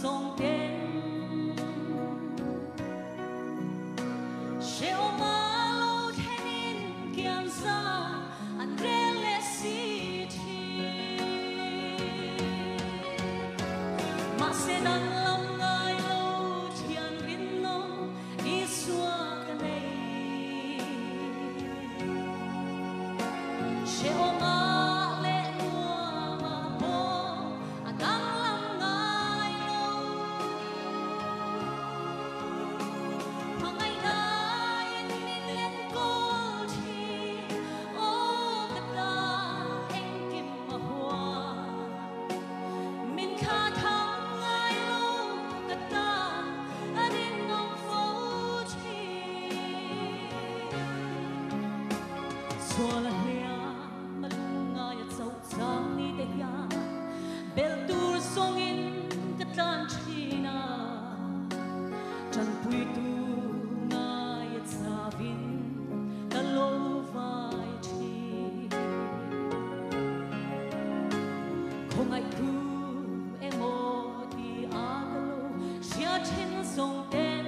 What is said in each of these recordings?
zawng ten Hrehawma lo thlenin kian za an rel leh si thin. Mahse danglam ngai lo thian rinawm Isua ka nei. Hrehawma leh nuama pawh a danglam ngai lo. Hmangaihnain min enkawl thin, aw ka tan engkim a hua. Min thla thang ngai lo ka tan a rinawm fo thin. Sual a hliam a lungngai a chauh chang ni te hian bel tur zawngin ka tlan thin a, tanpuitu ngai a chavin ka lo vai thin. Khawngaih thu emaw ti a ka lo hria thin zawng ten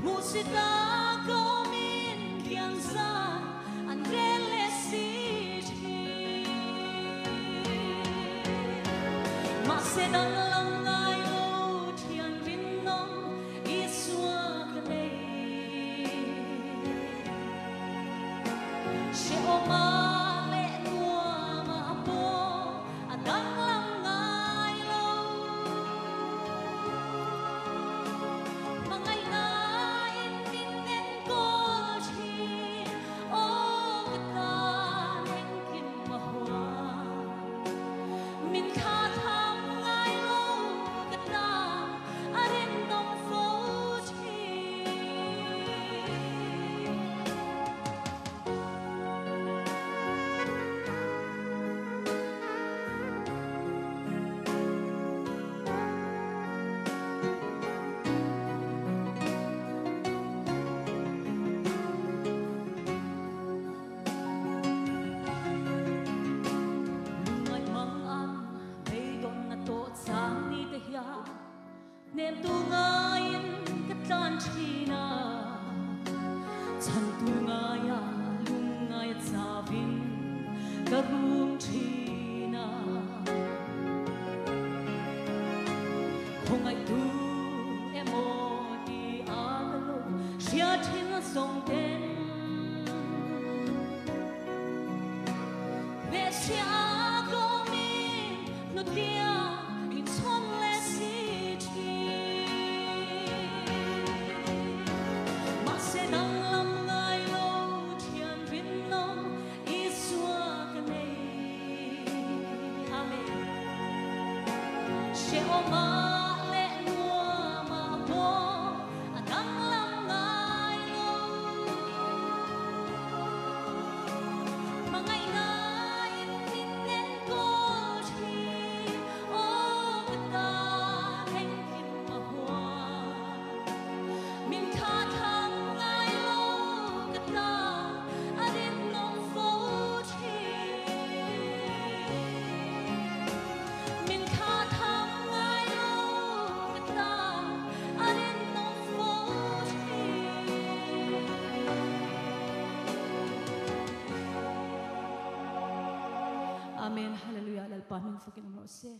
hmuhsit a ka awmin kiang zan an rel leh si thin. Mahse danglam ngai lo thian rinawm Isua ka nei. Hrehawma leh nuama pawh a danglam ngai lo. Hmangaihnain min enkawl thin, aw ka tan engkim a hua. Min thla tham ngai lo ka tan a rinawm fo thin. Lungngaih mang an beidawn a tawh chang ni te hian hnemtu ngaiin ka tlan thin a, chhantu ngaia lungngai a chavin ka rum thin a. Khawngaihtu emaw ti a ka lo hria thin zawng ten hnehchhia ka awmin hnutliah min chhawn leh si thin. Mahse danglam ngai lo thian rinawm Isua ka nei. Amen. Hrehawma leh nuama pawh a danglam ngai lo. Hmangaihnain min enkawl thin, aw ka tan engkim a hua. Min thla thang ngai lo ka tan a rinawm fo thin. Min thla thang ngai lo ka tan a rinawm fo thin. Amen. Hallelujah. Lalpa hming fakin awm rawh se.